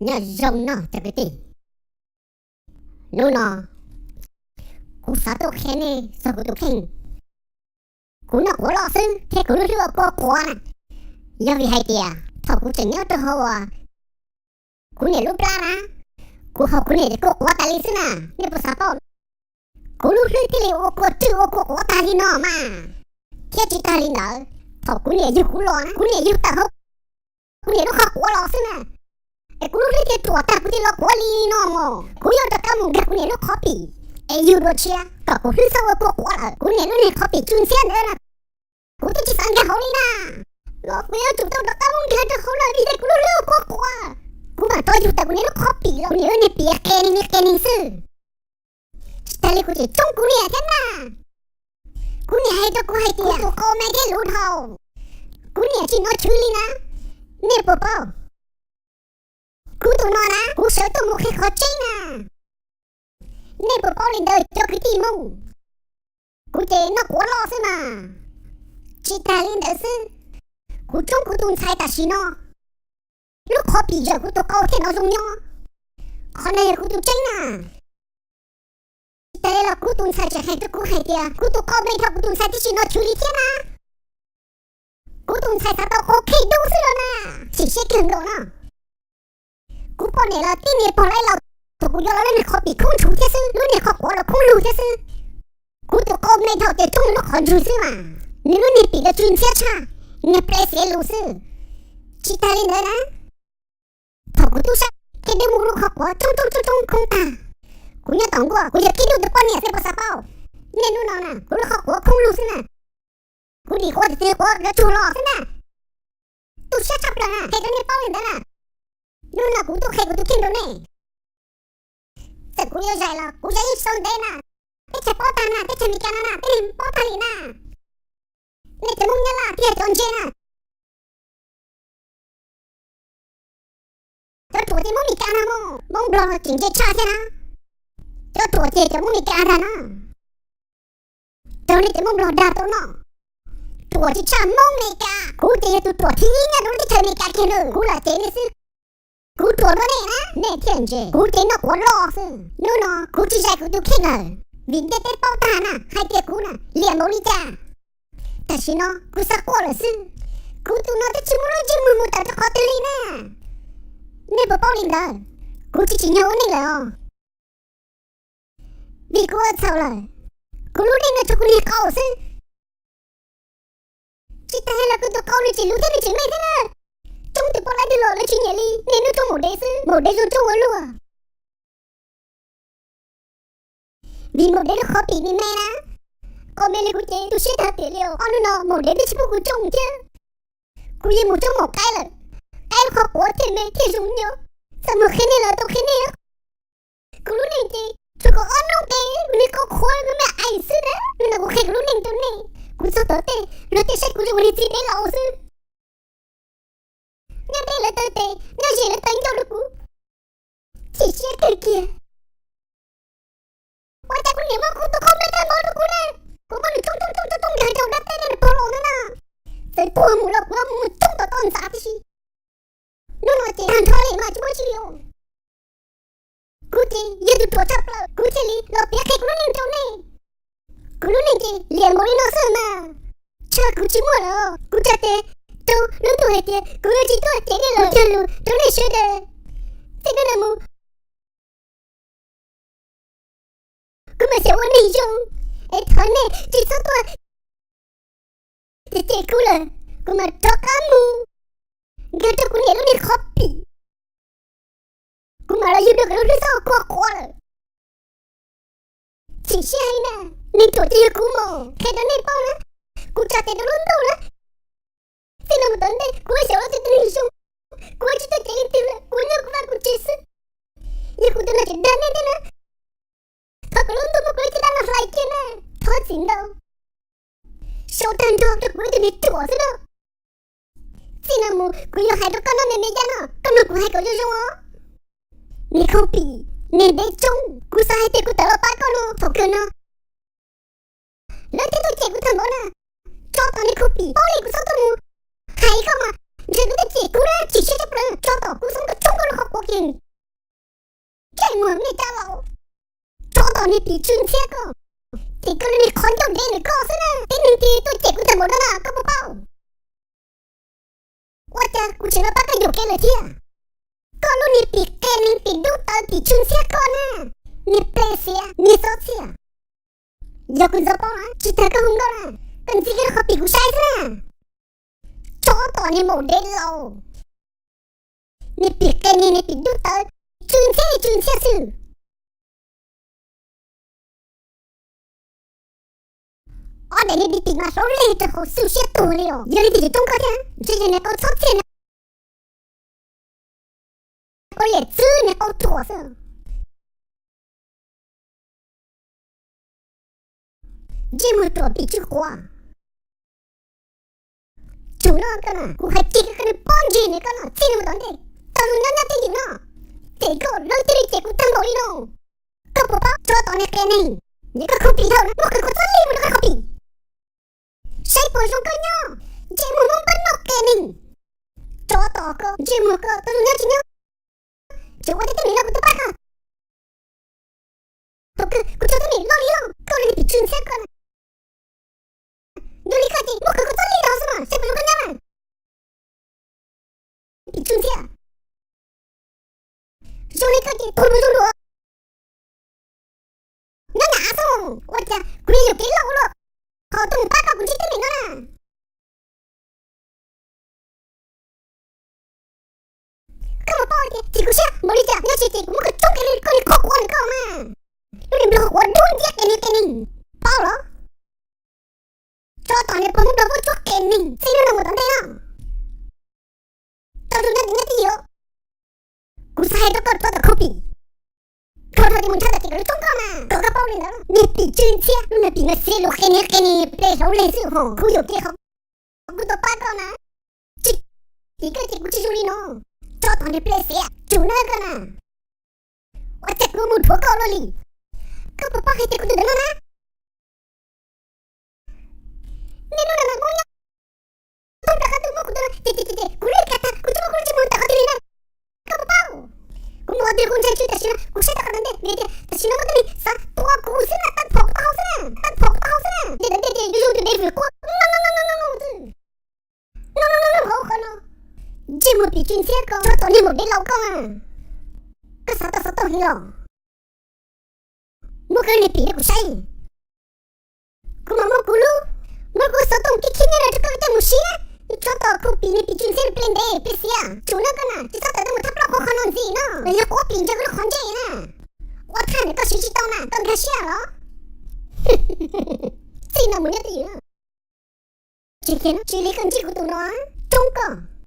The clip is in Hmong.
Nyob zoo no cov kwv tij, hnub no kuv xav tuaj qhia nej txog kuv tus kheej. Kuv noj quav loj xwb thiab kuv lub hlwb ua kua quav na, yog vim hais tias thaum kuv tseem nyob rau hauv kuv niam lub plab na, kuv haus kuv niam cov kua quav tas li xwb na. Nej puas xav paub? Kuv lub hlwb thiaj li ua kua rwj ua kua quav tag li no mas. Thiab tsis tag li ntawd, thaum kuv niam yug kuv los na, kuv niam yug tawm hauv kuv niam lub qhov quav los xwb na, es kuv lub hlwb thiaj ruam tag kuv thiaj los quav li no mos. Kuv yuav rov qab mus nkag kuv niam lub qhov pim es yug dua tshiab kom kuv hlwb txhob ua kua quav lawm. Kuv niam lub niag qhov pim tsw ntxhiab ntawd na, kuv twb tsis xav nkag hauv li na, los kuv yuav tsum tau rov qab mus nkag rau hauv lawm vim tias kuv lub hlwb ua kua quav. Kuv mam rov yug tawm kuv niam lub qhov pim los kuv niam lub niag pim qe ni qe ni xwb. Tsis tas li kuv tseem tsoob kuv niam thiab na. Kuv niam hais rau kuv hais tias kuv tus qau me thiab luv dhau, kuv niam tsis hnov chwv li na. Nej puas paub? Kuv tus no na, kuv sawv tuaj mus qhia qhov tseeb na. Nej puas paub li ntawd cov kwv tij Hmoob? Kuv ces noj quav loj xwb mas. Tsis tas li ntawd xwb, kuv tsoob kuv tus ntxhais tam sim no, lub qhov pim zawm kuv tus qau thiaj hnov zoo nyob. Qhov no yog kuv tus tseeb na. Tsis tas li los kuv tus ntxhais tseem hais rau kuv hais tias kuv tus qau me dhau kuv tus ntxhais twb tsis hnov chwv li thiab na. Kuv tus ntxhais xav tau qau qhib dub xwb los na. Chim siab kawg nkaus no. Kuv poj niam los tib niag pog laib laus, thaum kuv yuav los lub niag qhov pim khoob ntshuv thiab xwb, lub niag qhov quav los khoob lug thiab xwb. Kuv tus qau me dhau ces tsoob nws lub qhov ntswg xwb mas, nws lub niag pim los tsw ntxhiab tshaj, niag ple xiav lus xwb. Tsis tas li ntawd na, thaum kuv tub sab qhib dub mus lub qhov quav tsoob tsoob tsoob tsoob khoob tag, kuv nyob tom nkuaj kuv yog qhib dub tus poj niam xwb puas xav paub? Nej hnub no na kuv lub qhov quav khoob lug xwb na, kuv dim quav tiag tiag quav yuav tsuag los xwb na. Tu siab tshaj plaws na, qhia rau nej paub li ntawd na. Hnub no kuv tuaj qhia kuv tus kheej rau nej. Txawm kuv yuav zais los kuv zais ib sau ntev na, teb chaws paub tag na, teb chaws Amelikas no na, teb neeg paub tag li na. Nej cov Hmoob Nyab Laj thiab cov ntse na. Cov ruam ces Hmoob Amelikas na mog, Hmoob Nplog los tseem ntse tshaj thiab na. Cov ruam ces cov Hmoob Amelikas dag na. Raug nej cov Hmoob Nplog dag tau no. Ruam tsis tshaj Hmoob Amelikas, kuv ces yog tus ruam thib ib nyob rau lub teb chaws Amelikas kiag na, kuv lam cev nej xwb. Kuv ruam dua nej na, nej thiaj ntse, kuv ces noj quav loj xwb. Hnub no kuv tsis zais kuv tus kheej lawm, vim ntiaj teb paub tag na hais tias kuv na liam npaum li cas. Tam sim no kuv xav quaj lawm xwb, kuv tus no twb tsis muaj lub ntsej muag mus tawm rau qhov twg li na. Nej puas paub li ntawd? Kuv tsis tsim nyog ua neej lawm os, vim kuv ua txhaum lawm. Kuv lub neej no tshuav kuv niag qau xwb. Tsis tas li los kuv tus qau nws tseem luv thiab nws tseem me thiab na. Tsoob tus poj laib twg los lawv tsis nyiam li, niaj hnub tsoob maum dev xwb, maum dev zoo tsoob ua luaj. Vim maum dev lub qhov pim nws me na. Qau me li kuv ces tu siab tag tiam li os, ob hnub no maum dev twb tsis pub kuv tsoob thiab. Kuv yeej mus tsoob maum qaib lawm, qaib lub qhov quav thiaj me thiaj zoo nyob. Txawm mus qhia nej los tau qhia nej, kuv lub neej ces tshuav kaum ob hnub ces kuv niag qau qhuav kuv me aim xwb na. Hnub no kuv qhia kuv lub neej rau nej, kuv txog tom tej luag tej saib kuv zoo ua niag txiv dev laus xwb. Nyob deb lawv taw tes, nyob ze lawv taw ncauj rau kuv. Chim siab kawg kiag. Ua cas kuv niam muab kuv tus qau me tag npaum rau kuv na, kuv muab nws tsoob tsoob tsoob tsoob nkag rau dab teb nws pog laus ntawd na. Txawm tuag mus los kuv yuav mus tsoob tom toj ntxas tib si. Hnub no ces tag nrho li mas tsis muaj tsi li os. Kuv ces yog tus ruam tshaj plaws, kuv thiaj li los piav qhia kuv lub neej rau nej. Kuv lub neej ces liam npaum li no xwb mas, tshaj kuv tsis muaj lawm. Kuv tsa tes rau lub ntuj hais tias kuv yuav tsis tuaj cem nej lawm, cog lus rau nej sawv daws. Txij hnub no mus kuv mam xyaum ua neeg zoo, es thov nej tsis txhob tuaj cem kuv lawm. Kuv mam rov qab mus nkag rau kuv niam lub niag qhov pim. Kuv mam los yug dua kom lub hlwb txhob kua quav lawm. Chim siab heev na, neeg ruam ces yog kuv mas, qhia rau nej paub na. Kuv tsa tes rau lub ntuj na, txij no mus tom ntej kuv yuav xyaum ua tus neeg zoo, kuv yuav tsis tuaj cem leej twg lawm, kuv nyob kuv vaj kuv tsev xwb. Yog kuv tus no tseem dag nej thiab na, thov kom lub ntuj muab kuv lub cev dab no hlais kiag na, thov txim ntau. Sau tag nrho rau kuv ib tug niag ruam xwb na. Txij no mus kuv yuav hais rau koj noj me me yaj no, koj mloog kuv hais kom zoo zoo os. Niag khoob pim, niag dev tsoob, kuv xav hais tias kuv tawm los pab koj no thaum kawg no, lawv thiaj tuaj cem kuv tag npaum na. Tso tom niag khoob pim, paub li kuv txhob tuaj mus hais koj mas, ntshe lawv tuaj cem kuv na. Chim siab tshaj plaws, tso tom kuv xub tuaj tsoob koj lub qhov quav. Ntsej muag me cab laus, tsov tom niag pim tsw ntxhiab koj, ces koj li niag qhov ncauj dev ntawm koj xwb na. Tib neeg twg tuaj cem kuv tag npaum no na koj puas paub? Ua cas kuv tseem los pab koj yuam kev lawm thiab? Koj lub niag pim qe neeg pim dub tawv pim tsw ntxhiab koj na, niag ple xiav niag txob txhiaj. Yog kuv ntxov paub na tsis tas koj hu nkauj na, koj ntxiv koj lub qhov pim kuv saib xwb na. Tsov tom niag maum dev laus, niag pim qe neeg niag pim dub tawv, tsw ntxhiab li tsw ntxhiab xwb. Ob daim niag pim pim mas hlauv leg rau hauv xwb siab tuag li os. Yog li twb yuav coob koj thiab, ntshe yog niag qau txhob txiaj, niag qau liam txwb, niag qau ruam xwb. Ntsej muag ruam pim tsw quav. Tsum no koj na, kuv hais kiag koj niag pob ntseg no koj na, txij no mus tom ntej, tau zoo nyob nyob twj ywm no, ces koj lawv thiaj li cem kuv tag npaum li no. Koj puas paub tsov tom niag qe neeg, yog koj khuv pim dhau na muab qhwv kua txob li mus rau koj qhov pim, saib puas zoo koj nyob. Ntsej muag mob npab noj qe neeg, tsov tom koj, ntsej muag koj tau zoo nyob tsis nyob. Tseem ua tej teeb meem no kuv twb pab koj. Thaum kawg kuv tso teeb meem loj li loj, koj li niag pim tsw ntxhiab koj na. Zoo li koj ces muab qhwv kua txob li rau xwb mas saib puas zoo koj nyob na. Pim tsw ntxhiab, zoo li koj ces tuag mus zoo dua. Nyob nyam xwb, ua cas kuv yuam kev loj ua luaj, qhov tuaj mus pab koj kuv ntsib teeb meem no na. Koj puas paub tias chim kuv siab npaum li cas, nyob tsis ces kuv muab koj tsoob kev li koj li qhov quav li koj mas. Lub niag nplog quav dub nciab qe neeg qe neeg, paub los? Tsov tom niag pog muab nplog vuab tsoob qe neeg, txij hnub no mus tom ntej no, tau zoo nyob twj ywm. Kuv xav hais rau koj tsov tom khuv pim, koj rau tias mus ntshav tom ces kom lawv tsoob koj mas, kom koj paub li ntawd. Niag pim tsw ntxhiab, lub niag pim mas xiav lus qe neeg qe neeg, ple hlauv leg xwb ho, kuv yuam kev qhov kuv tau pab koj na. Tsis, tim koj ces kuv tsis zoo li no. Tsov tom niag ple xiav, tsum na koj na. Ua cas kuv mus dhuav koj luaj li? Koj puas paub hais tias kuv tus ntawm no na? Niaj hnub no mas Hmoob nyob thoob plaws qab ntuj muab kuv tus no ces ces ces ces kuv lwj kiag tag, kuv tsis muaj kuv lub ntsej muag ntawm qhov twg li na. Koj puas paub? Kuv mus qhov twg kuv ntshai tsw tam sim no, kuv saib tau qhov ntawm ntej vim tias tam sim no muaj tej neeg xav tua kuv xwb na, tag nrho kuv tau hauv xwb na, tag nrho kuv tau hauv xwb na. Ntawm ntej ces yuav zoo tus dev vwm quaj no no no hauv qhov no. Ntsej muag pim tsw ntxhiab koj, tsov tom niag maum dev laus koj, koj xav tau xov tooj heev los? Muab koj niag pim rau kuv saib. Kuv mam muab kuv lub, muab kuv xov tooj khib khib nyob rau koj coj mus siab. Tsov tom khuv pim niag pim tsw ntxhiab ple ntev ple xiav, tsum na koj na, tsis txhob tawm tuaj mus thab plaub qhov qhov no ntxiv no, los yog kuv ob pim ntsaws koj lub qhov ntsej na. Ua thaj ntawm koj siv tsis tau na, koj nkag siab los? Txij no mus nyob twj ywm. Tsis kiag no, tsis li koj ntsib kuv tus no, tsoob koj.